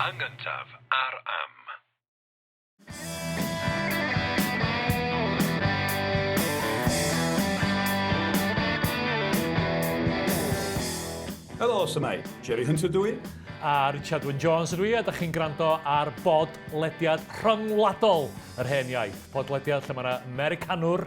Yn gyntaf ar Am. Helo, shwmae? Jerry Hunter dw i. A Richard Wyn Jones ydw i, a da chi'n gwrando ar bodlediad rhyngwladol yr hen iaith. Podlediad lle mae yna Americanwr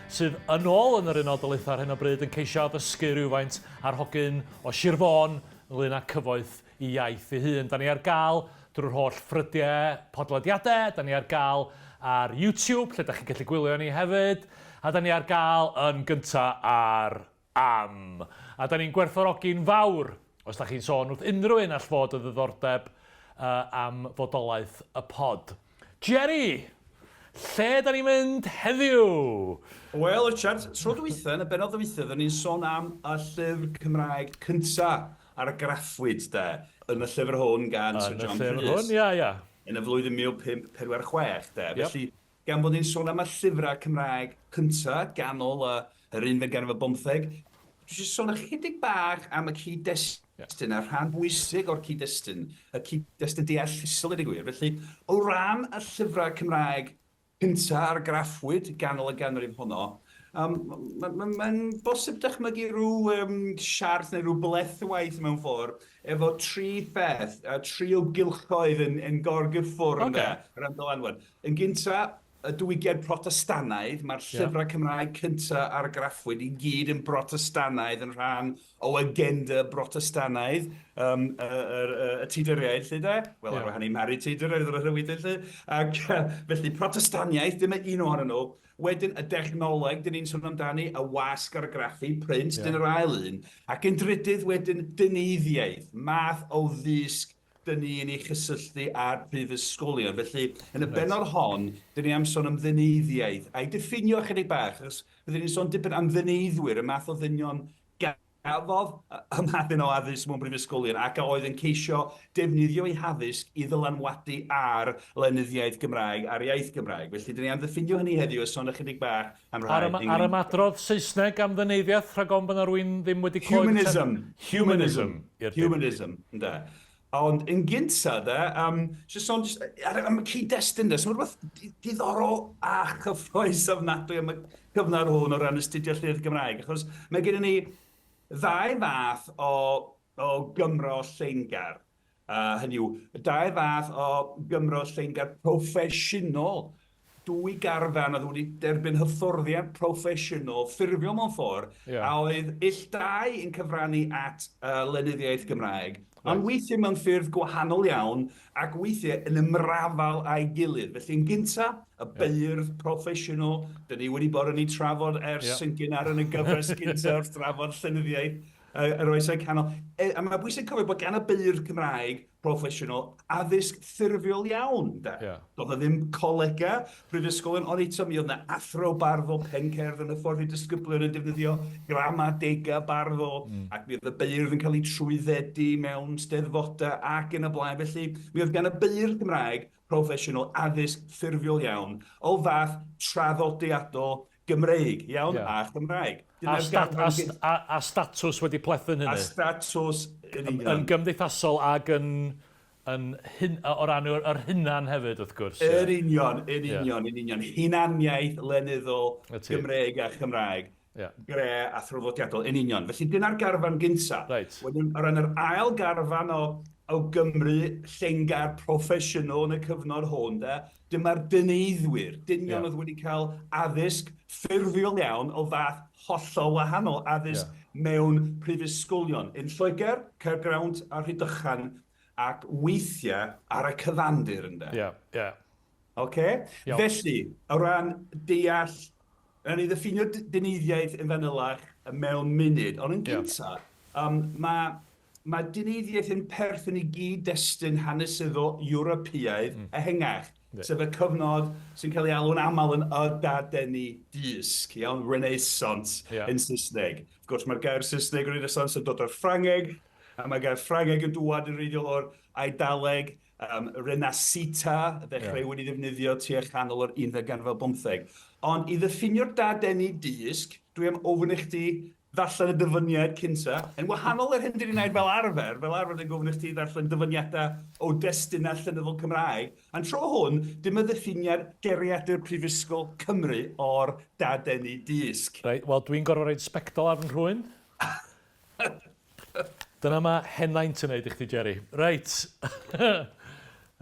sydd yn ôl yn yr Unol Daleithiau ar hyn o bryd yn ceisio addysgu rhywfaint ar hogyn o Sir Fôn ynglyn â cyfoeth i iaith ei hun. Da ni ar gael drwy'r holl ffrydiau podlediadau, da ni ar gael ar YouTube, lle da chi'n gallu gwylio ni hefyd, a da ni ar gael yn gynta ar Am. A da ni'n gwerthfawrogi'n fawr os da chi'n sôn wrth unrhyw un all fod o ddiddordeb uh, am fodolaeth y pod. Jerry! Lle da ni'n mynd heddiw? Wel, Richard, tro dwytha, yn y bennod ddwytha, oedden ni'n sôn am y llyfr Cymraeg cynta argraffwyd, de, yn y llyfr hwn gan Sir John Yn y llyfr hwn, ia, ia. Yn y flwyddyn 1546, de. Yep. Felly, gan bod ni'n sôn am y llyfrau Cymraeg cynta, ganol y, yr unfed ganrif ar bymtheg, dwi eisiau sôn ychydig bach am y cyd-destun, a rhan bwysig o'r cyd-destun, y cyd-destun deallusol, i ddweud gwir. Felly, o ran y llyfrau Cymraeg Cynta argraffwyd ganol y ganrif honno. Um, Mae'n ma, ma, ma bosib dychmygu rhyw um, siarth neu rhyw blethwaith mewn ffordd efo tri pheth, a tri o gylchoedd yn, yn gorgyffwrdd okay. yna, ran dylanwad. Yn gynta, y diwygiad Protestannaidd, mae'r llyfrau yeah. Cymraeg cynta argraffwyd i gyd yn Brotestannaidd yn rhan o agenda Brotestannaidd um, y, y, y, y Tuduriaid, lle de? Wel, yeah. ar wahân i Mari Tudor, oedd yr wedyn, lle. Ac felly, Protestaniaeth, dyma un ohonyn nhw. Wedyn, y dechnoleg, dyn ni'n sôn amdani, y wasg argraffu, print, yeah. dyna'r ail un. Ac yn drydydd wedyn, dyneiddiaeth, math o ddysg dyn ni yn ei chysylltu â'r prifysgolion. Felly, yn y bennod hon, dyn ni am sôn am ddyneiddiaeth, a'i diffinio ychydig bach, achos byddwn ni'n sôn dipyn am ddyneiddwyr, y math o ddynion gafodd y math yna o addysg mewn prifysgolion ac a oedd yn ceisio defnyddio eu haddysg i ddylanwadu ar lenyddiaeth Gymraeg a'r iaith Gymraeg. Felly, dyn ni am ddiffinio hynny heddiw a sôn ychydig bach am rhai Ar, ar ymadrodd Saesneg am ddyneiddiaeth, rhag ofn bod 'na rywun ddim wedi clywed... Humanism. Humanism. Humanism, ynde. Ond yn gynta, de, um, jyst sôn jyst ar, am y cyd-destun, de, so mae rhywbeth diddorol a chyffrous ofnadwy am y cyfnod hwn o ran astudio llenyddiaeth Gymraeg, achos mae gennym ni ddau fath o, o Gymro lleingar, uh, hynny yw, dau fath o Gymro lleingar proffesiynol dwy garfan oedd wedi derbyn hyfforddiant proffesiynol, ffurfiol mewn ffordd, yeah. a oedd ill dau yn cyfrannu at uh, lenyddiaeth Gymraeg, right. ond weithiau mewn ffyrdd gwahanol iawn, ac weithiau yn ymrafal â'i gilydd. Felly yn gyntaf, y beirdd yeah. proffesiynol, dyn ni wedi bod yn ei trafod ers yeah. yn gynnar yn y gyfres gyntaf wrth drafod llenyddiaeth yr oesau canol. E, a mae'n bwysig cofio bod gan y beirdd Cymraeg proffesiynol, addysg ffurfiol iawn, de. Yeah. Doedd 'na ddim colegau, prifysgolion, ond eto mi oedd 'na athro barddol pencerdd yn hyfforddi disgyblion yn defnyddio gramadegau barddol, mm. ac mi oedd y beirdd yn cael eu trwyddedu mewn steddfodau ac yn y blaen. Felly, mi oedd gan y beirdd Cymraeg proffesiynol addysg ffurfiol iawn o fath traddodiadol Gymreig, iawn, yeah. a Chymraeg. A, stat, a, a, a statws wedi plethu'n hynny. A statws yn union. Yn gymdeithasol ac yn, yn hun, o ran yr, yr hunan hefyd, wrth gwrs. Yr union, yn union, yn union. Hunaniaeth lenyddol Gymreig a Chymraeg. Yeah. Gre a thraddodiadol, yn union. Felly dyna'r garfan gyntaf. Right. Wedyn, o ran yr ail garfan o, o Gymru llengar proffesiynol yn y cyfnod hwn, de, Dyma'r dyneiddwyr, dynion yeah. oedd wedi cael addysg ffurfiol iawn o fath hollol wahanol, addysg yeah. mewn prifysgolion. Yn Lloegr, Caergrawnt a Rhydychan, ac weithiau ar y cyfandir, ynde? Ie, yeah, ie. Yeah. Okay? Felly, o ran deall, rhaid ni ddiffinio dyneiddiaeth yn fanylach mewn munud, ond yn gyntaf, yeah. um, mae Mae dyneiddiaeth yn perthyn i gyd-destun hanesyddol Ewropeaidd mm. ehangach, yeah. sef y cyfnod sy'n cael ei alw'n aml yn y dadeni dysg, iawn, Renaissance yeah. yn Saesneg. Wrth gwrs, mae'r gair Saesneg Renaissance yn dod o'r Ffrangeg, a mae'r gair Ffrangeg yn dŵad yn reiddiol o'r Eidaleg, um, Renascita, ddechreuwyd yeah. i ddefnyddio tua chanol yr unfed ganrif ar bymtheg. Ond i ddiffinio'r dadeni dysg, dwi am ofyn i chdi ddarllen y dyfyniad cynta, yn wahanol i'r hyn dyn ni'n neud fel arfer, fel arfer dyn gofyn i chdi ddarllen dyfyniadau o destunau llenyddol Cymraeg, a'n tro hwn, dyma ddiffiniad Geiriadur Prifysgol Cymru o'r dadeni dysg. Reit, wel dwi'n gorfod rhoid sbectol ar fy nhrwyn. Dyna mae henaint yn neud i chdi, Jerry. Reit.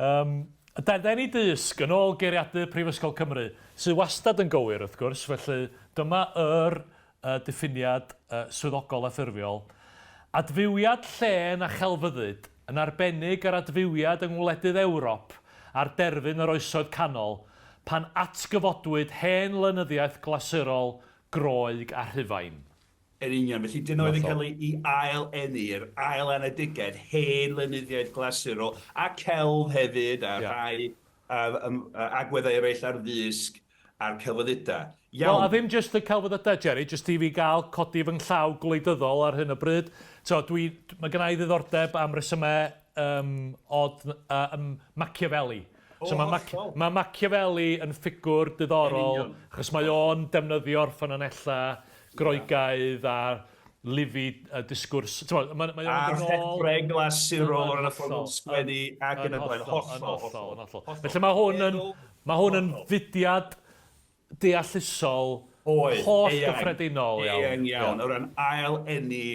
um, dadeni dysg, yn ôl Geiriadur Prifysgol Cymru, sydd wastad yn gywir, wrth gwrs, felly dyma yr y diffiniad swyddogol a ffurfiol, Adfywiad llên a chelfyddyd, yn arbennig yr adfywiad yng ngwledydd Ewrop ar derfyn yr Oesoedd Canol, pan atgyfodwyd hen lenyddiaeth glasurol Groeg a Rhufain. Yn union, felly dyna oedd yn cael ei ail-eni, yr ail-enedigaeth, hen lenyddiaeth glasurol, a celf hefyd, a rhai agweddau eraill ar ddysg a'r celfyddydau. Iawn. Wel, a ddim jyst y celfyddydau, Jerry, jyst i fi gael codi fy nghlaw gwleidyddol ar hyn o bryd. Tibod, dwi, mae gynna i ddiddordeb am resymau um, od uh, um, Machiavelli. O, so mae, Mac mae Machiavelli yn ffigwr diddorol, achos mae o'n defnyddio'r ffynonellau Groegaidd a Livy y disgwrs, t'mod, mae mae o'n mynd yn ôl... A'r rhethreg glasurol o ran y ffordd mae'n sgwennu ac yn y blaen, hollol, hollol. Yn hollol. Felly mae hwn yn, mae hwn yn fudiad deallusol holl gyffredinol iawn. Eang iawn, o ran ail-eni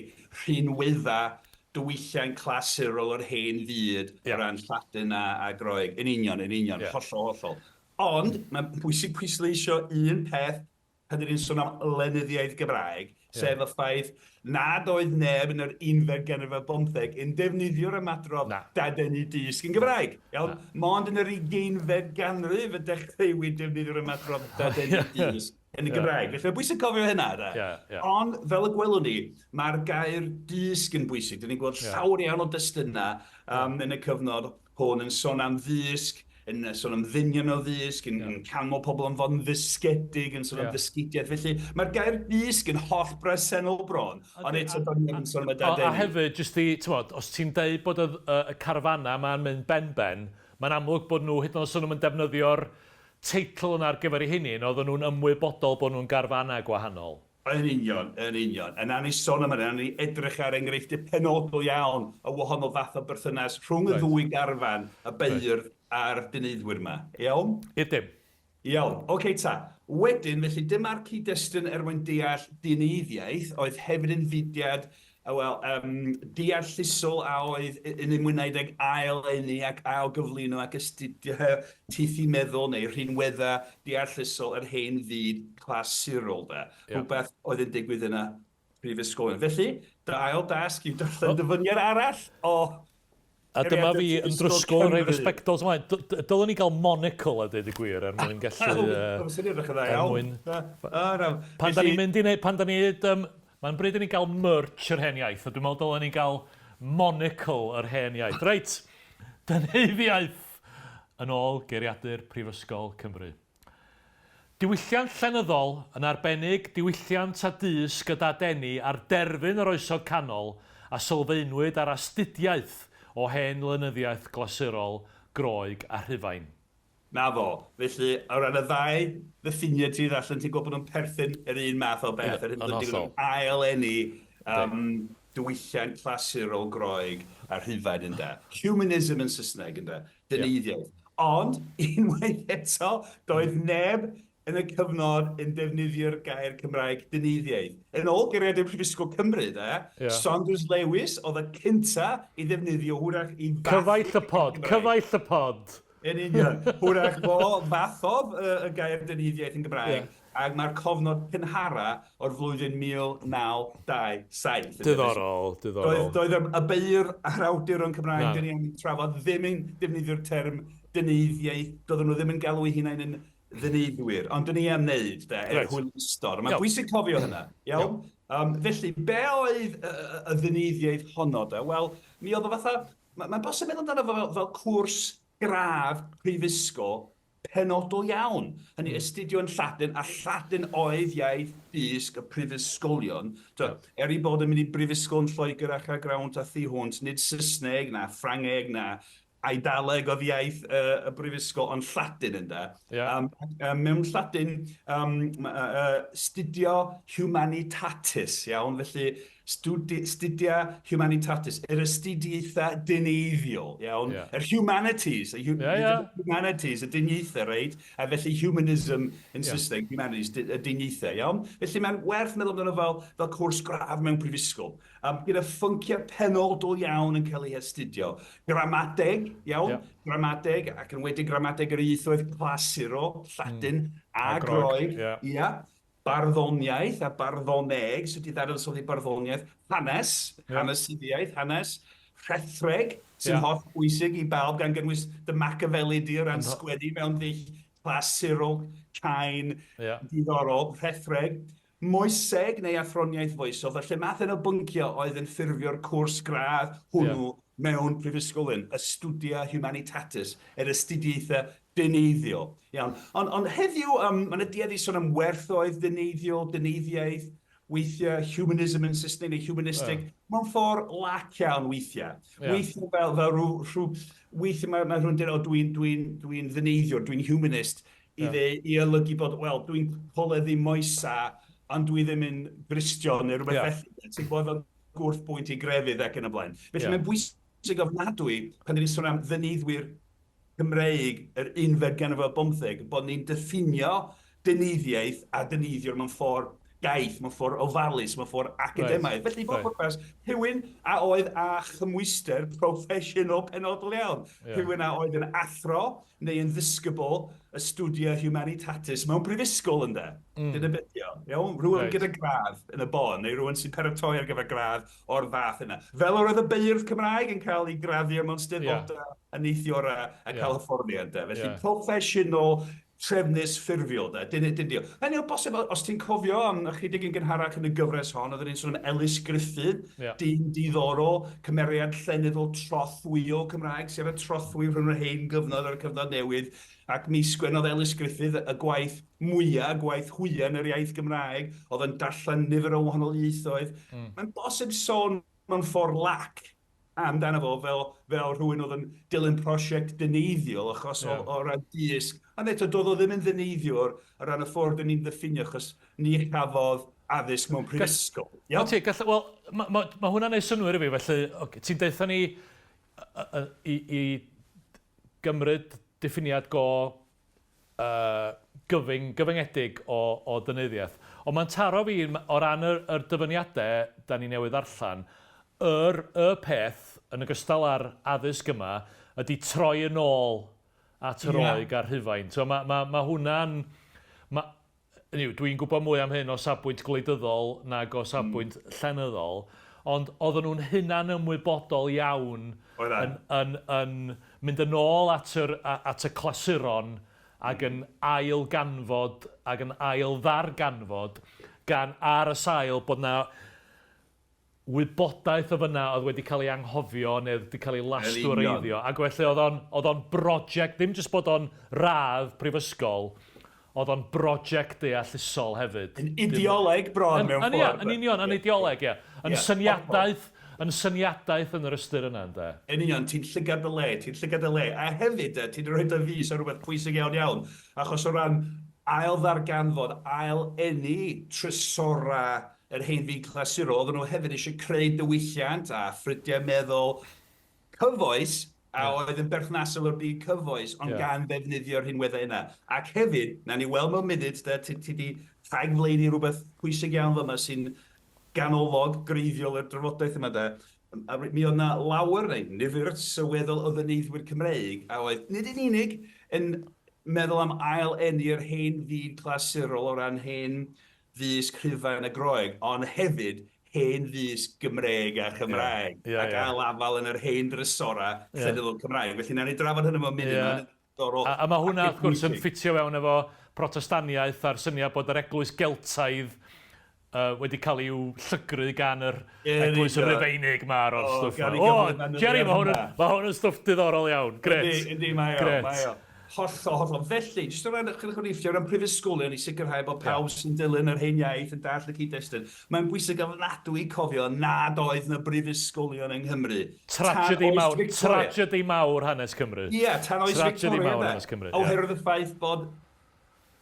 rhinweddau diwylliant clasurol yr hen fyd o ran Lladin a Groeg. Yn union, yn union, hollol, hollol. Ond mae'n bwysig pwysleisio un peth pan 'dyn ni'n sôn am lenyddiaeth Gymraeg, sef y ffaith nad oedd neb yn yr unfed ganrif ar bymtheg yn defnyddio'r ymadrodd 'dadeni dysg' yn Gymraeg. Iawn? Mond yn yr ugeinfed ganrif y dechreuwyd defnyddio'r ymadrodd 'dadeni dysg' yn y Gymraeg. Felly mae'n bwysig cofio hynna, de. Ond, fel y gwelwn ni, mae'r gair 'dysg' yn bwysig. Dyn ni'n gweld llawer iawn o destunau yn y cyfnod hwn yn sôn am ddysg, yn sôn am ddynion o ddysg, yn, yn canmol pobl am fod yn ddysgedig, yn sôn am ddysgidiaeth. Felly mae'r gair dysg yn holl bresennol bron, ond eto do'n i ddim yn sôn am y dadeni. A hefyd, jyst i, t'mod, os ti'n deud bod y, y, y carfanau 'ma'n mynd ben-ben, mae'n amlwg bod nhw, hyd yn oed os o'n nhw'm yn defnyddio'r teitl yna ar gyfer eu hunain, oedden nhw'n ymwybodol bod nhw'n garfanau gwahanol. Yn union, yn union. A nawn ni sôn am hynny, nawn ni edrych ar enghreifftiau penodol iawn o wahanol fath o berthynas rhwng y ddwy garfan, y beirdd a'r dyneiddwyr 'ma. Iawn? I'r dim. Iawn. Ocê ta. Wedyn, felly dyma'r cyd-destun er mwyn deall dyneiddiaeth, oedd hefyd yn fudiad, wel, yym, deallusol a oedd yn ymwneud ag ail-eni ac ail-gyflwyno ac astudio teithi meddwl neu rhinweddau deallusol yr hen fyd clasurol, de. Rhywbeth oedd yn digwydd yn y prifysgolion. Felly, dy ail dasg yw darllen dyfyniad arall o A dyma fi yn drysgol yn rhoi fy sbectols ymlaen. Dylwn i gael monocle a dweud y gwir er mwyn gallu... Mae'n edrych yn dda iawn. Pan da ni'n mynd i wneud... Pan da ni'n... Mae'n bryd i ni gael merch yr hen iaith, a dwi'n meddwl dylen ni gael monocle yr hen iaith. Reit, dyneiddiaeth yn ôl Geiriadur Prifysgol Cymru. Diwylliant llenyddol, yn arbennig diwylliant a dysg y Dadeni ar derfyn yr Oesoedd Canol a sylfaenwyd ar astudiaeth o hen lenyddiaeth glasurol Groeg a Rhufain. Na fo. Felly, o ran y ddau ddiffiniad ti 'di ddarllen, ti'n gweld bod nhw'n perthyn i'r un math o beth, yr hyn sy'n digwydd yn ail-eni diwylliant clasurol Groeg a Rhufain, ynde. Humanism yn Saesneg, ynde. Dyneiddiaeth. Ond, unwaith eto, doedd neb yn y cyfnod yn defnyddio'r gair Cymraeg dyneiddiaeth. Yn ôl Geiriadur Prifysgol Cymru, de, yeah. Saunders Lewis oedd y cynta i ddefnyddio hwrach i fathu... Cyfaill y pod, cyfaill y pod. Yn union. Hwrach fo fathodd y, y gair dyneiddiaeth yn Gymraeg. Yeah. Ac mae'r cofnod cynhara o'r flwyddyn 1927. Diddorol, diddorol. Doedd, doedd y beirdd a'r awduron Cymraeg dyn ni am trafod ddim yn defnyddio'r term dyneiddiaeth, doedden nhw ddim yn galw eu hunain yn ddyneiddwyr, ond dyn ni am wneud, de, er right. hwylustod. Mae'n bwysig cofio hynna, iawn? Um, felly, be oedd y, y, y ddyneiddiaeth honno, de? Wel, mi oedd o fatha, mae'n ma bosib meddwl amdano fo fel, fel cwrs gradd prifysgol penodol iawn. Hynny, astudio yn Lladin, a Lladin oedd iaith dysg y prifysgolion. Tibod, er eu bod yn mynd i brifysgol yn Lloegr a Chaergrawnt a thu hwnt, nid Saesneg na Ffrangeg na Eidaleg oedd iaith y brifysgol, ond Lladin ynde. Yeah. Mewn Lladin, studio humanitatis, iawn, felly studi, studia humanitatis, yr astudiaethau dyneiddiol, iawn, yeah. yr humanities, y yeah, yeah. humanities, y dyniaethau, reit, a felly humanism yn yeah. Saesneg, humanities, y dyniaethau, iawn. Felly mae'n werth meddwl amdano fel, fel cwrs gradd mewn prifysgol. Gyda phynciau penodol iawn yn cael eu hastudio. Gramadeg, iawn, yeah. Gramadeg, ac yn wedi gramadeg yr ieithoedd clasurol, Lladin a Groeg. Groeg, ia. Barddoniaeth a barddoneg, sut i ddadansoddi barddoniaeth, hanes, yeah. hanesyddiaeth, hanes, rhethreg, sy'n yeah. holl bwysig i bawb, gan gynnwys dy Machiavelli di o ran sgwennu mewn ddull clasurol, cain, yeah. diddorol, rhethreg, Moeseg neu athroniaeth foesol, felly math yna o bynciau oedd yn ffurfio'r cwrs gradd hwnnw yeah. mewn prifysgolyn, y studia humanitatis, yr astudiaethau dyneiddiol. Iawn. Ond, ond heddiw, mae yna duedd i sôn am werthoedd dyneiddiol, dyneiddiaeth, weithiau humanism yn Saesneg neu humanistic, yeah. mewn ffordd lac iawn weithiau. Yeah. Weithiau fel, fel rhyw, rhyw, weithiau mae, mae rhywun dweud, o, dwi'n dwi dwi ddyneiddiwr, dwi'n humanist, i, yeah. dde, i olygu bod, wel, dwi'n coleddu moesa, ond dwi ddim yn Gristion neu rhywbeth yeah. felly. Ti'n gwybod fel gwrthbwynt i grefydd ac yn y blaen. Felly yeah. mae'n bwysig ofnadwy pan ni'n sôn am ddyneiddwyr Cymreig yr unfed ganrif ar bymtheg, bod ni'n diffinio dyneiddiaeth a dyneiddiwr mewn ffordd gaeth, mewn ffordd ofalus, mewn ffordd academaidd. Right. Felly, bob pwrpas, rhywun a oedd â chymwyster proffesiynol penodol iawn. Yeah. Rhywun a oedd yn athro neu yn ddisgybl astudia humanitatis mewn prifysgol ynde. Dyna beth yw. Iawn? Rhywun gyda gradd yn y bon, neu rhywun sy'n paratoi ar gyfer gradd o'r fath yna. Fel yr oedd y beirdd Cymraeg yn cael eu graddio mewn steddfodau yeah. a neithiora a cael hyfforddiant. De. Felly proffesiynol, trefnus, ffurfiol. De. Dyn, dyn, dyn. Hynny o bosib, os ti'n cofio am ychydig yn gynharach yn y gyfres hon, oedden ni'n sôn am Ellis Gruffydd, dyn diddorol, cymeriad llenyddol trothwyol Cymraeg, sef y trothwy rhwng yr hen gyfnod a'r cyfnod newydd, ac mi sgwennodd Ellis Gruffydd y gwaith mwya, gwaith hwya yn yr iaith Gymraeg, oedd yn darllen nifer o wahanol ieithoedd. Mae'n bosib sôn mewn ffordd lac amdano fo fel, fel rhywun oedd yn dilyn prosiect dyneiddiol achos yeah. o, o ran dysg. Ond eto, doedd o ddim yn ddyneiddiwr o ran y ffordd dyn ni'n ddiffinio, achos ni chafodd addysg mewn prifysgol. Iawn? Ti, gall, wel, mae ma, ma hwnna'n neud synnwyr i fi, felly okay, ti'n deutha ni i, i gymryd diffiniad go uh, gyfyng, gyfyngedig o, o dynyddiaeth. Ond mae'n taro fi o ran yr, yr dyfyniadau da ni newydd ddarllen, yr, y peth, yn ogystal â'r addysg yma, ydy troi yn ôl at yr yeah. Roeg a'r Rhufain. So mae ma, ma hwnna'n... Ma, Hynny yw, dwi'n gwybod mwy am hyn o safbwynt gwleidyddol nag o safbwynt llenyddol, ond oedden nhw'n hunanymwybodol iawn yn, yn, yn mynd yn ôl at yr, at y clasuron ac yn ail-ganfod ac yn ail-ddarganfod gan ar y sail bod 'na wybodaeth o fyna oedd wedi cael ei anghofio neu oedd wedi cael ei lastwreiddio. Ac felly oedd o'n, oedd o'n broject, ddim jyst bod o'n radd prifysgol, oedd o'n broject deallusol hefyd. Yn ideoleg bron mewn ffordd. Ia, yn union, yn ideoleg, ia. Yn syniadaeth, yn syniadaeth yn yr ystyr yna, ynde. Yn union, ti'n llygad dy le, ti'n llygad dy le. A hefyd, ti'n rhoi dy fys ar rhywbeth pwysig iawn iawn, achos o ran ail-ddarganfod, ail-eni trysorau yr hen fyd clasurol, oedden nhw hefyd eisiau creu diwylliant a ffrydiau meddwl cyfoes a oedd yn berthnasol i'r byd cyfoes, ond gan ddefnyddio'r rhinweddau yna. Ac hefyd, nawn ni weld mewn munud, de, ti, ti 'di rhagflaenu rhywbeth pwysig iawn fyma sy'n ganolog, greiddiol i'r drafodaeth yma, de. A mi oedd 'na lawer, neu nifer sylweddol o ddyneiddwyr Cymreig a oedd nid yn unig yn meddwl am ail-eni'r hen fyd clasurol o ran hen ddysg Rhufain a Groeg, ond hefyd hen ddysg Gymreig a Chymraeg, ac ail afael yn yr hen drysorau llenyddol Cymraeg. Felly, nawn ni drafod hynny mewn munud, mae'n ddiddorol. A mae hwnna, wrth gwrs, yn ffitio fewn efo Protestaniaeth a'r syniad bod yr eglwys Geltaidd wedi cael i'w llygru gan yr eglwys Rufeinig 'ma a'r o'r stwff 'ma. O, Jerry, mae hwn yn, mae hwn yn stwff diddorol iawn. Grêt. Yndi, yndi, mae o, mae o. Hollol, hollol. Felly, jyst o ran ychydig o riffiau, o ran prifysgolion i sicrhau bod pawb sy'n dilyn yr hen iaith yn dallt y cyd-destun, mae'n bwysig ofnadwy cofio nad oedd 'na brifysgolion yng Nghymru tan Tragedy oes mawr, Victoria. tragedy mawr hanes Cymru. Ie, tan oes Tragedy Victoria mawr de. hanes Cymru, ie. Oherwydd y ffaith bod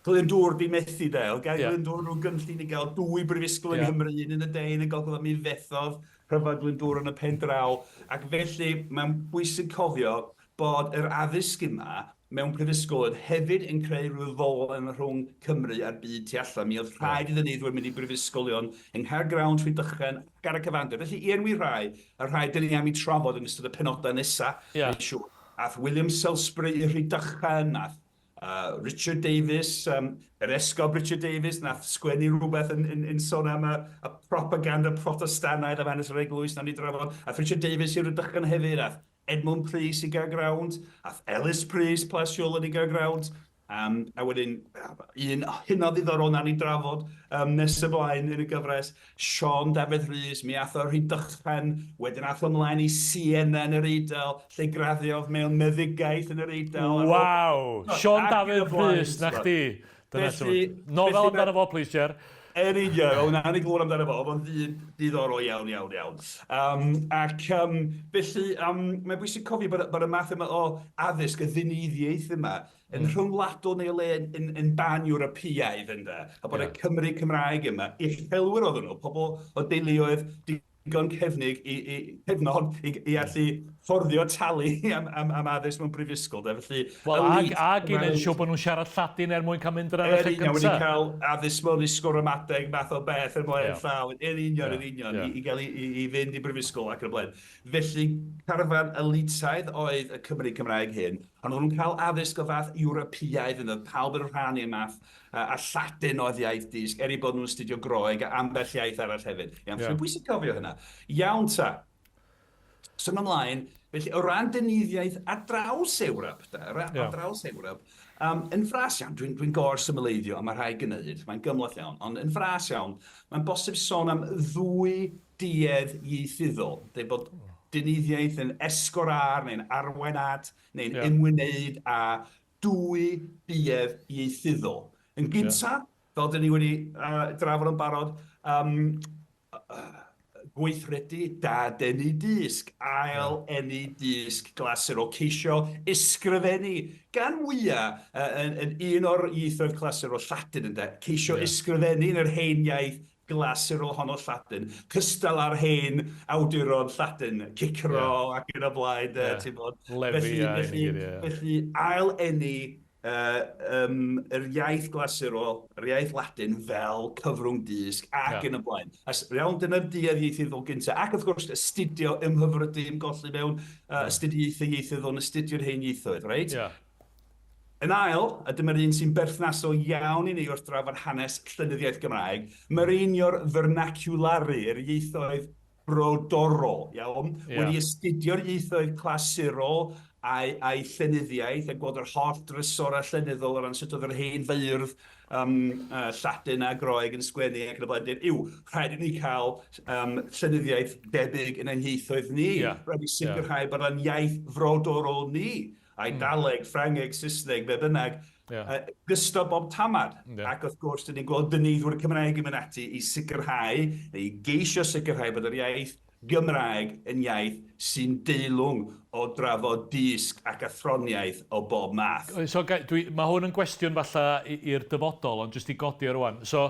Glyndŵr 'di methu de. Oedd gan Glyndŵr rhyw gynllun i gael dwy brifysgol yng Nghymru, un yn y de, un yn y gogledd, a mi fethodd rhyfel Glyndŵr yn y pen draw. Ac felly mae'n bwysig cofio bod yr addysg yma mewn prifysgol oedd hefyd yn creu rhyw ddolen rhwng Cymru a'r byd tu allan. Mi oedd rhaid i ddyneiddwyr mynd i brifysgolion yng Nghaergrawnt, Rhydychen ac ar y cyfandir. Felly, i enwi rhai, y rhai dyn ni am eu trafod yn ystod y penodau nesaf, mae'n siŵr. Ath William Salesbury i Rhydychen, ath Richard Davies, yr esgob Richard Davies, nath sgwennu rhywbeth yn, yn, yn sôn am y, y propaganda Protestannaidd am hanes yr eglwys, nawn ni drafod. Ath Richard Davies i Rhydychen hefyd, ath Edmwnd Prys i Gaergrawnt, ath Ellis Prys, Plas Siolyn i Gaergrawnt, a wedyn un hynod ddiddorol nawn ni drafod nes ymlaen yn y gyfres, Siôn Dafydd Rhys, mi ath o Rhydychen, wedyn ath o ymlaen i Siena yn yr Eidal, lle graddiodd mewn meddygaeth yn yr Eidal. Waw! Siôn Dafydd Rhys, 'na chdi! Dyna Felly, Nofel amdano fo, please, Jer. Yn union, wel, wnawn ni glywed amdano fo, oedd o'n ddyn diddorol iawn, iawn, iawn. Um, ac um, felly, um, mae'n bwysig cofio bod, bod y math yma o addysg, y ddyneiddiaeth yma, yn rhyngwladol neu o le yn, yn, yn ban-Ewropeaidd, ynde? A bod y Cymry Cymraeg yma, uchelwyr oedden nhw, pobl o deuluoedd digon cefnig i, i, cefnog i, i allu fforddio talu am, am, am addysg mewn brifysgol. De. Felly, Wel, ag, ag i wneud siŵr bod nhw'n siarad Lladin er mwyn cael mynd yn y lle cyntaf. Wedi cael addysg mewn ysgol-ramadeg, math o beth yn blaen yeah. llaw, yn union, yn union, i, i gael i, i, i fynd i brifysgol ac yn y blaen. Felly, carfan elitaidd oedd y Cymry Cymraeg hyn, ond oedden nhw'n cael addysg o fath Ewropeaidd, yn oedd pawb yn rhan i'r math a Lladin oedd iaith dysg, er eu bod nhw'n astudio Groeg a ambell iaith arall hefyd. Iawn, yeah. Bwysig cofio hynna. Iawn ta. Symud ymlaen, felly o ran dynyddiaeth ar draws Ewrop, da, ar, yeah. ar draws Ewrop, yn fras iawn, dwi'n dwi gor symleiddio, a mae rhai gwneud, mae'n gymhleth iawn, ond yn fras iawn, mae'n bosib sôn am ddwy duedd ieithyddol. Dweud bod dynyddiaeth yn esgor ar, neu'n arwain at, neu'n yeah. ymwneud â dwy duedd ieithyddol. Yn gyntaf, yeah. fel dyn ni wedi drafod yn barod, gweithredu dadeni dysg, ail eni dysg glasurol, ceisio ysgrifennu, gan fwyaf yn, yn un o'r ieithoedd clasurol, Lladin ynde, ceisio yeah. ysgrifennu yn yr hen iaith glasurol honno Lladin, cystal â'r hen awduron Lladin, Cicero yeah. ac yn y blaen, yeah. ti'n bod. Lefi felly, felly, yeah. felly ail eni yr iaith glasurol, yr iaith Ladin fel cyfrwng dysg ac yeah. yn y blaen. A iawn, dyna'r duedd ieithyddol gyntaf. Ac wrth gwrs, astudio, ymhyfrydu, ymgolli mewn astudiaethau ieithyddol, yn astudio'r hen ieithoedd, reit? Yeah. Yn ail, a dyma'r un sy'n berthnasol iawn i ni wrth drafod hanes llenyddiaeth Gymraeg, mireinio'r vernaculari, yr ieithoedd brodorol, iawn? Yeah. Wedi astudio'r ieithoedd clasurol a'i, a'i llenyddiaeth a gweld yr holl drysorau llenyddol o ran sut oedd yr hen feirdd Lladin a Groeg yn sgwennu ac yn y blaen, yw, rhaid i ni cael llenyddiaeth debyg yn ein hieithoedd ni. Yeah. Rhaid i sicrhau yeah. bod o'n iaith frodorol ni. Eidaleg, Ffrangeg, Saesneg, be bynnag, yeah. Gystal bob tamad. Yeah. Ac wrth gwrs, dyn ni'n gweld dyneiddwyr Cymraeg yn mynd ati i sicrhau, neu i geisio sicrhau bod yr iaith Gymraeg yn iaith sy'n deilwng o drafod dysg ac athroniaeth o bob math. So, dwi, mae hwn yn gwestiwn falle i'r dyfodol, ond jyst i godi o rwan. So,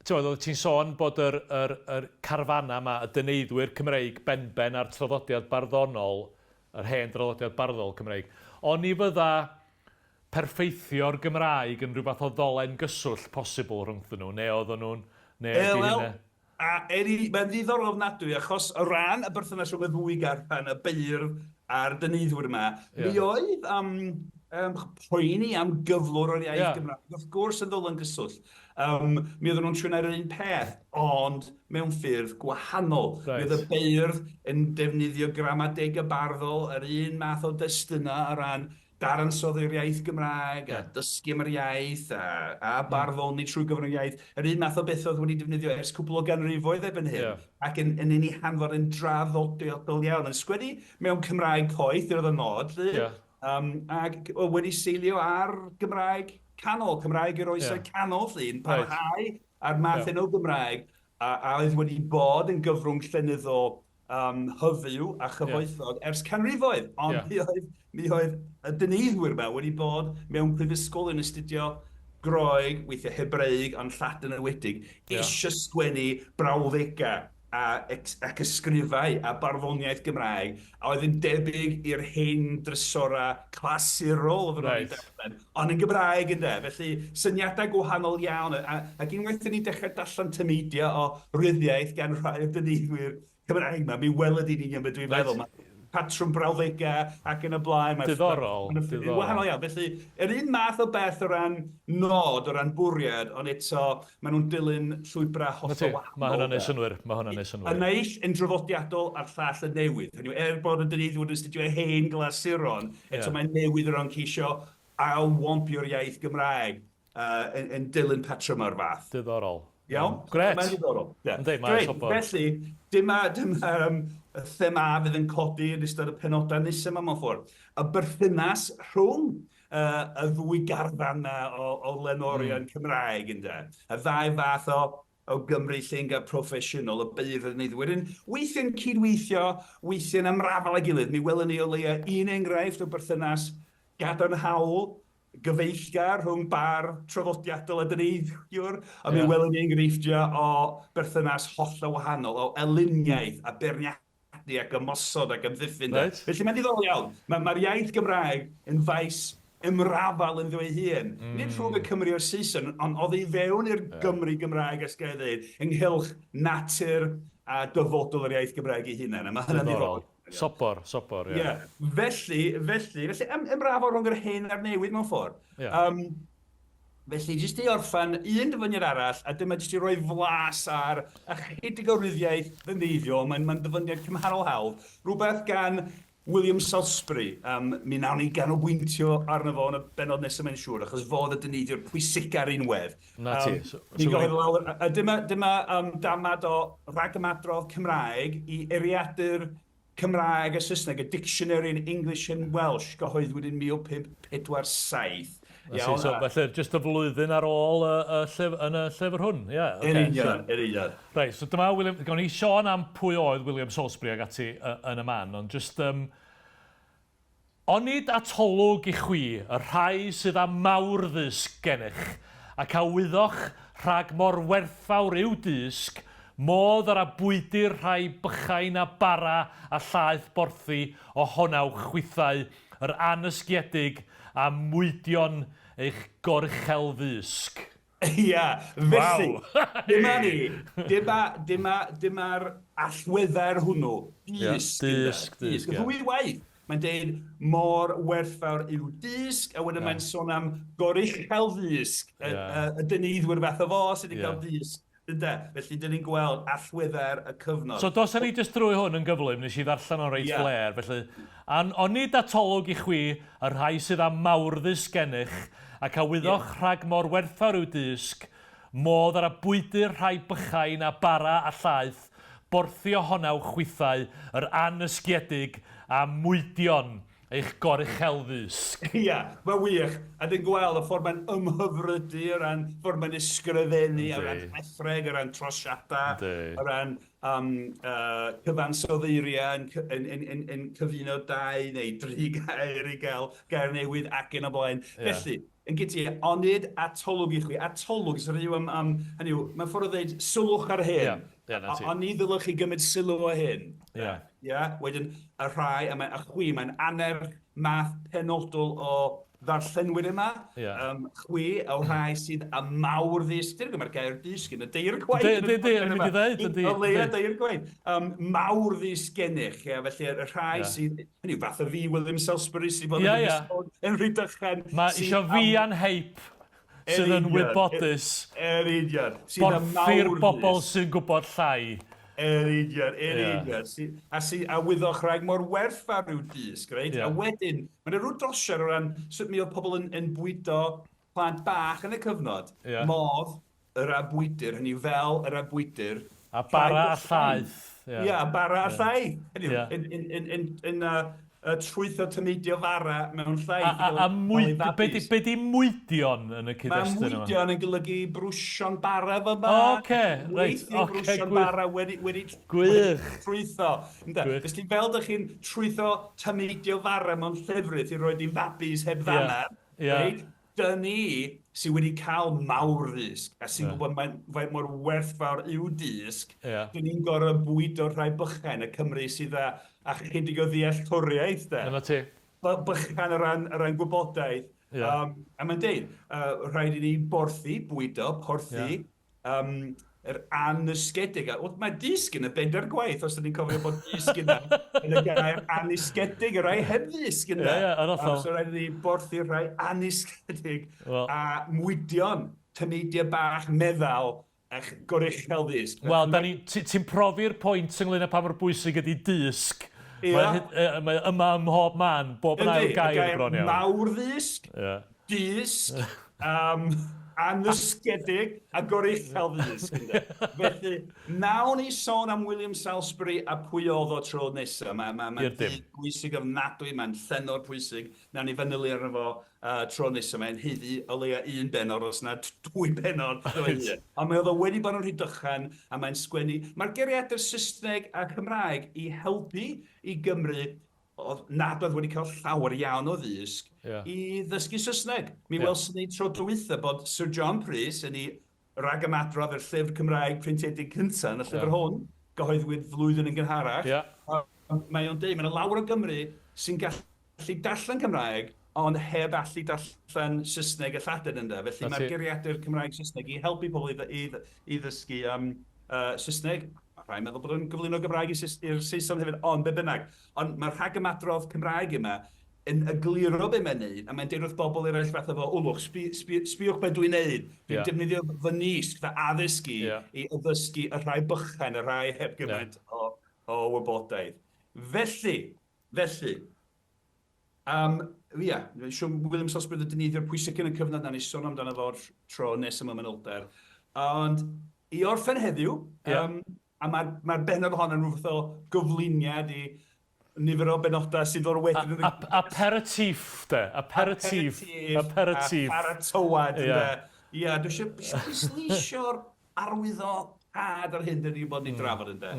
ti'n oedd ti'n sôn bod yr, yr, yr carfanau yma, y dyneiddwyr Cymreig benben a'r traddodiad barddonol, yr hen draddodiad barddol Cymreig, oni fydda perffeithio'r Gymraeg yn rhyw fath o ddolen gyswllt posibl rhyngthyn nhw, neu oedden nhw'n... Neu ydy Wel, hynna... a eri, mae'n ddiddorol ofnadwy, achos o ran y berthynas rhwng y ddwy garfan, y beirdd a'r dyneiddwyr yma, mi oedd poeni am gyflwr o'r iaith Gymraeg, wrth gwrs, yn ddolen gyswllt. Mi oedden nhw'n trio gwneud yr un peth, ond mewn ffyrdd gwahanol. Reit. Mi oedd y beirdd yn defnyddio gramadeg y barddol, yr un math o destunau o ran dadansoddi'r iaith Gymraeg a dysgu am yr iaith a, a barddoni trwy gyfrwng yr iaith. Yr un math o beth oedd wedi defnyddio ers cwpl o ganrifoedd erbyn hyn. Yeah. Ac yn, yn ei hanfod yn draddodiadol iawn. Yn sgwennu mewn Cymraeg coeth, dyna oedd y nod, lly. Yeah. Ac wedi seilio ar Gymraeg canol, Cymraeg yr oesau canol, 'lly, yn parhau â'r math yna o Gymraeg a oedd wedi bod yn gyfrwng llenyddol hyfyw a chyfoethog ers canrifoedd. Ond mi oedd, mi oedd y dyneiddwyr yma wedi bod mewn prifysgol yn astudio Groeg, weithiau Hebreig, ond Lladin yn enwedig, eisiau sgwennu brawddegau a, ac ysgrifau a barddoniaeth Gymraeg a oedd yn debyg i'r hen drysorau clasurol oedden nhw'n ei darllen, ond yn Gymraeg ynde. Felly syniadau gwahanol iawn, a, ac unwaith 'dyn ni'n dechrau darllen tameidiau o ryddiaith gan rhai o'r dyneiddwyr Cymraeg 'ma, mi weled i'n union be dwi'n feddwl. Mae patrwm brawddegau ac yn y blaen. Mae Diddorol, diddorol. Wahanol iawn. Felly, yr un math o beth o ran nod, o ran bwriad, ond eto maen nhw'n dilyn llwybrau hollol wahanol. Mae hwnna'n neud synnwyr. Mae hwnna'n neud synnwyr. Y naill yn draddodiadol a'r llall yn newydd. Hynny yw, er bod y dyneiddwyr yn astudio hen glasuron, eto mae'n newydd o ran ceisio ail-wampio'r iaith Gymraeg yn dilyn patrymau o'r fath. Diddorol. Iawn? Grêt. Mae'n ddiddorol. Ie. Yndi, mae'n sobor. Felly, dyma, dyma y thema fydd yn codi yn ystod y penodau nesaf yma mewn ffordd. Y berthynas rhwng y ddwy garfan 'na o lenorion Cymraeg, ynde. Y ddau fath o o Gymry llengar proffesiynol, y beirdd a'r dyneiddwyr, yn weithiau'n cydweithio, weithiau'n ymrafael â'i gilydd. Mi welwn ni o leia un enghraifft o berthynas gadarnhaol, gyfeillgar rhwng bardd traddodiadol a dyneiddiwr, a mi welwn ni enghreifftiau o berthynas hollol wahanol, o elyniaeth a beirniadaeth ac ymosod ac amddiffyn. Reit. Felly mae'n ddiddorol iawn. Mae'r ma iaith Gymraeg yn faes ymrafael ynddo ei hun. Nid rhwng y Cymry a'r Saeson, ond oddi fewn i'r Gymru Gymraeg, os ga i ddweud, ynghylch natur a dyfodol yr iaith Gymraeg ei hunan. A mae hynny'n ddiddorol. Sobor, sobor, ie. Yeah. Felly, felly, felly, ymrafael rhwng yr hen a'r newydd mewn ffordd. Yeah. Felly, jyst i orffen, un dyfyniad arall, a dyma jyst i roi flas ar ychydig o ryddiaith ddyneiddiol, mae'n mae dyfyniad cymharol hawdd, rhywbeth gan William Salisbury. Mi wnawn ni ganolbwyntio arno fo yn y bennod nesaf mae'n siŵr, achos fo oedd y dyneiddiwr pwysica'r unwedd. Na ti. Ni'n gofyn lawr, a dyma, dyma damad o ragymadrodd Cymraeg i eiriadur Cymraeg a Saesneg, a Dictionary in English and Welsh, gyhoeddwyd yn 1547. Iawn, so, felly, jyst y flwyddyn ar ôl y, y llyf, yn y llyfr hwn, ie. Yeah, okay. Yn union, yn union. Reit, so dyma William, gawn ni sôn am pwy oedd William Salisbury ag ati yn y man, ond jyst, Onid atolwg i chwi, y rhai sydd â mawr ddysg gennych, ac a wyddoch rhag mor werthfawr yw dysg, modd yr abwydir rhai bychain a bara a llaeth borthi ohonawch chwithau, yr annysgiedig a mwydion eich goruchel ddysg. Ia, felly, dyma ni, dyma, dyma, dyma'r allweddair hwnnw, dysg. Dysg, dysg, ia. Ddwy waith, mae'n deud mor werthfawr yw dysg, a wedyn mae'n sôn am goruchel ddysg, y, y, y dyneiddwyr fath o fo sydd wedi cael dysg. Ynde? Felly, dyn ni'n gweld allweddair y cyfnod. So, dos â ni jyst drwy hwn yn gyflym, nes i ddarllen o'n reit flêr, felly, an, onid atolwg i chwi, y rhai sydd â mawrddysg gennych, ac a wyddoch rhag mor werthfawr yw dysg, modd ar a bwydyr rhai bychain a bara a llaeth, borthi ohonaw chwithau, yr annysgiedig, a mwydion eich goruchel-ddysg. Ia, mae'n wych. A dwi'n gweld y ffordd mae'n ymhyfrydu o ran ffordd mae'n ysgrifennu, o ran rhethreg, o ran trosiadau, o ran cyfansoddeiriau yn, yn, yn, yn, yn cyfuno dau neu dri gair i gael gair newydd ac yn y blaen. Felly, yn gyti, onid atolwg i chwi. Atolwg, sy'n rhyw am, am, hynny yw, mae'n ffordd o ddeud sylwch ar hyn. Yeah, yeah, na ti. Oni ddylech chi gymryd sylw o hyn. Yeah. Yeah? Wedyn, y rhai, a, mae, a chwi, mae'n annerch math penodol o ddarllenwyr yma. Yeah. Chwi, o rhai sydd â mawr ddysg. Dyn mae'r gair dysg yn y deir gwaith. Yndi, yndi, yn mynd i ddeud, yndi. O leia deir gwaith. Mawr ddysg gennych, yeah, felly y rhai yeah. sydd, hynny yw, fath o fi, William Salisbury, sydd bod yeah, yn yeah. yn Rhydychen. Mae eisiau fi a'n heip sydd yn wybodus. Yn union. Borthi'r bobl sy'n gwybod llai. Yn union, yn union. A, sy, a wyddoch rhag mor werthfawr yw dysg, reit? Yeah. A wedyn, mae'n rhyw drosiad o ran sut mi oedd pobl yn, yn bwydo plant bach yn y cyfnod. Yeah. Modd yr abwydyr, hynny fel yr abwydyr. A bara a llaeth. Ia, yeah, bara a llaeth. Hynny yw, yn, yn, yn, yn, yn, uh, trwytho tameidio fara mewn llaeth. A, a, a mwyd, be, di, be di mwydion yn y cyd-destun yma? Mae mwydion yn golygu brwsio'n bara fy ma. Oce, reit. Oce, brwsio'n bara wedi, wedi, Gwych. wedi trwytho. Ynde? Felly fel dych chi'n trwytho tameidio fara mewn llefrith i roed i fabis heb ddannedd, yeah. reit? Dyn ni sydd wedi cael mawr ddysg a sy'n yeah. gwybod mae'n faint mor werthfawr yw dysg, yeah. dyn ni'n gorfod bwydo rhai bychain y Cymru sydd â, â chydig o ddealltwriaeth. De. Dyna ti. Bychan o ran, o ran gwybodaeth. Yeah. A mae'n deud, rhaid i ni borthi, bwydo, porthi, Yeah. yr annysgedig. A wel, mae dysg yn y bedair gwaith, os ydyn ni'n cofio bod dysg yna yn y gair annysgedig, y rhai heb ddysg yna. Ie, ie, yn hollol. So rhaid i ni borthi'r rhai annysgedig Wel. a mwydion, tameidiau bach meddal a'ch goruchel ddysg. Wel, da ni, ti'n profi'r pwynt ynglyn â pa mor bwysig ydy dysg. Ia. Mae, hyd- mae yma ym mhob man, bob yn ail Yndi, y gair gair bron iawn. mawr ddysg, Ie. dysg, annysgedig a goruchel ddysg. Ynde? Felly, nawn ni sôn am William Salisbury a pwy oedd o tro nesaf. Mae ma, ma I'r dim. dyn bwysig ofnadwy, mae'n llenor pwysig. Nawn ni fanylu arno fo tro nesaf. Mae'n haeddu o leia un bennod, os na dwy bennod. Ond mae oedd o wedi bod yn Rhydychen a mae'n sgwennu. Mae'r geiriadur Saesneg a Cymraeg i helpu i Gymru oedd nad oedd wedi cael llawer iawn o ddysg yeah. i ddysgu Saesneg. Mi yeah. welson ni tro dwytha bod Sir John Prys yn ei ragymadrodd yr llyfr Cymraeg printiedig cyntaf yn y llyfr yeah. hwn, gyhoeddwyd flwyddyn yn gynharach. Yeah. Mae o'n deud, mae yna lawer o Gymru sy'n gallu darllen Cymraeg, ond heb allu darllen Saesneg a Lladin ynddo. Felly mae'r geiriadur Cymraeg Saesneg i helpu pobl i, i, i ddysgu Saesneg. Mae rhai'n meddwl bod o'n gyflwyno Gymraeg i'r Saeson hefyd, ond be bynnag. Ond mae'r rhagymadrodd Cymraeg yma yn egluro be mae'n neud, a mae'n deud wrth bobl eraill fatha fo, o lwch, sbi, sbi, sbiwch be dwi'n neud. Dwi'n defnyddio fy nisg, fy addysg i, i addysgu y rhai bychain, y rhai heb gymaint o wybodaeth. Felly, felly, ia, siwr William Salisbury oedd y dyneiddiwr pwysig yn y cyfnod na, ni sôn amdano fo'r tro nes yma manylder. Ond i orffen heddiw, a mae'r ma bennod hon yn rhywbeth o gyflwyniad i nifer o benodau sy'n dod wedyn. Aperitif, de. Aperitif. Aperitif. A pharatoad, yeah. de. Ia, dwi eisiau pwysleisio'r arwyddocâd ar hyn dyn ni wedi bod yn ei drafod, ynde.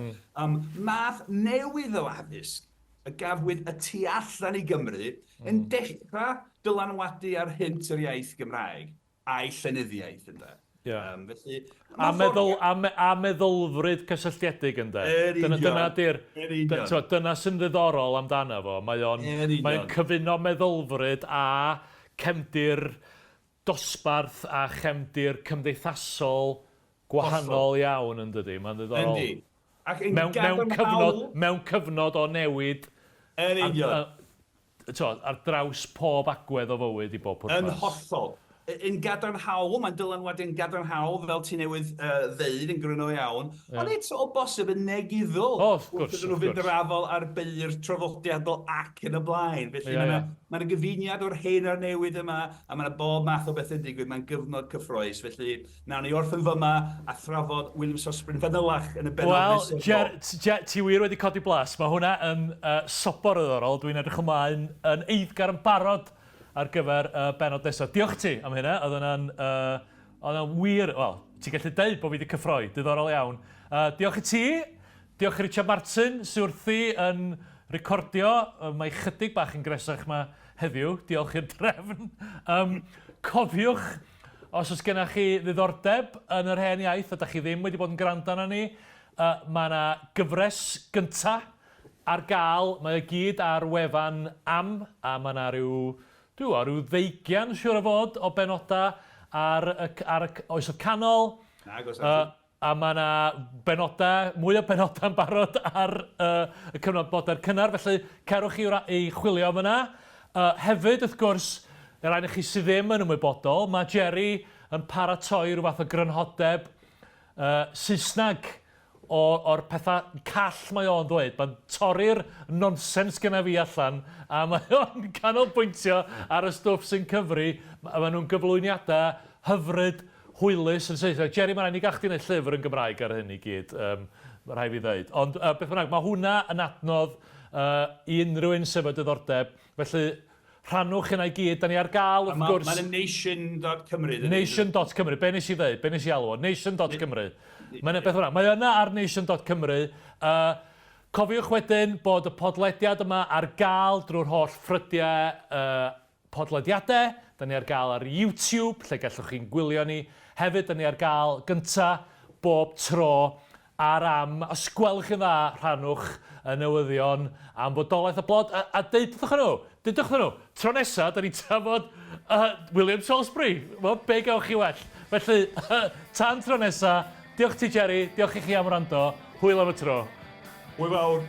Math newydd o addysg y gafwyd y tu allan i Gymru yn dechrau dylanwadu ar hynt yr iaith Gymraeg a'i llenyddiaeth, ynde. Felly, A, meddwl, a, me, a meddylfryd cysylltiedig ynde. Yn Dyna, union. dyna, di'r, Yn union. t'mo', dyna sy'n ddiddorol amdano fo. Mae o'n Yn union. mae o'n cyfuno meddylfryd a cefndir dosbarth a chefndir cymdeithasol gwahanol iawn yn dydi. Mae'n ddiddorol. Yndi. Ac yn Mewn, mewn, cyfnod, gadarnhaol... mewn cyfnod o newid Yn union. t'mo', ar draws pob agwedd o fywyd i bob pwrpas. Yn hollol. Yn gadarnhaol, mae'n dylanwadu'n gadarnhaol, fel ti newydd ddeud yn gryno iawn, ond eto o bosib yn negyddol. O, wrth gwrs, Wrth iddyn nhw wrth fynd gwrs. yr afal ar beir traddodiadol ac yn y blaen. Felly Ie, mae yna ie. ma' 'na gyfuniad o'r hen a'r newydd yma, a mae yna bob math o bethau'n digwydd. Mae'n gyfnod cyffrous. Felly, nawn ni orffen fyma a thrafod William Salisbury yn fanylach yn y bennod Wel, nesaf. Ger, Ger, ti wir wedi codi blas. Mae hwnna yn sobor o ddiddorol. Dwi'n edrych ymlaen yn eiddgar yn barod ar gyfer y bennod nesaf. Diolch ti am hynna. Oedd hwnna'n oedd hwnna'n wir, wel, ti'n gallu deud bod fi wedi cyffroi. Diddorol iawn. Diolch i ti. Diolch i Richard Martin sydd wrthi yn recordio. Mae chydig bach yn gresach yma heddiw. Diolch i'r drefn. Cofiwch, os oes gennych chi ddiddordeb yn yr hen iaith a da chi ddim wedi bod yn gwrando arno ni, mae yna gyfres gynta ar gael. Mae o gyd ar wefan Am, a mae yna rhyw, dwi'n gwybod, rhyw ddeugian, siŵr o fod, o benodau ar y, ar y Oesoedd Canol. Nag oes. A mae yna benodau, mwy o benodau yn barod ar y cyfnod modern cynnar, felly cerwch chi i chwilio am yna. Hefyd, wrth gwrs, y rhai chi sydd ddim yn ymwybodol, mae Jerry yn paratoi rhyw fath o grynhodeb Saesneg o'r pethau call mae o'n ddweud. Mae'n torri'r nonsens gyda fi allan a mae o'n canolbwyntio ar y stwff sy'n cyfri. Maen nhw'n gyflwyniadau hyfryd, hwylus yn Saesneg. Jerry, mae'n rhaid ni gael chdi wneud llyfr yn Gymraeg ar hyn i gyd, mae rhaid fi ddeud. Ond beth bynnag, mae hwnna yn adnodd uh, i unrhyw un sydd efo diddordeb. Felly, rhannwch hynna i gyd. Da ni ar gael, wrth gwrs. Mae'n nation.cymru. Nation.cymru. Be nes i ddeud? Be nes i alw o? Nation.cymru. Mae'n beth hwnna. Mae yna ar nation.cymru. Uh, cofiwch wedyn bod y podlediad yma ar gael drwy'r holl ffrydiau uh, podlediadau. Da ni ar gael ar YouTube, lle gallwch chi'n gwylio ni. Hefyd, da ni ar gael gynta bob tro ar am. Os gwelwch yn dda, rhannwch y newyddion am fodolaeth y blod a, a deudwch nhw, deudwch nhw, tro nesa, da ni'n trafod uh, William Salisbury. Wel, be gewch chi well? Felly, tan tro nesa, diolch ti Jerry, diolch i chi am wrando, hwyl am y tro. Hwyl fawr.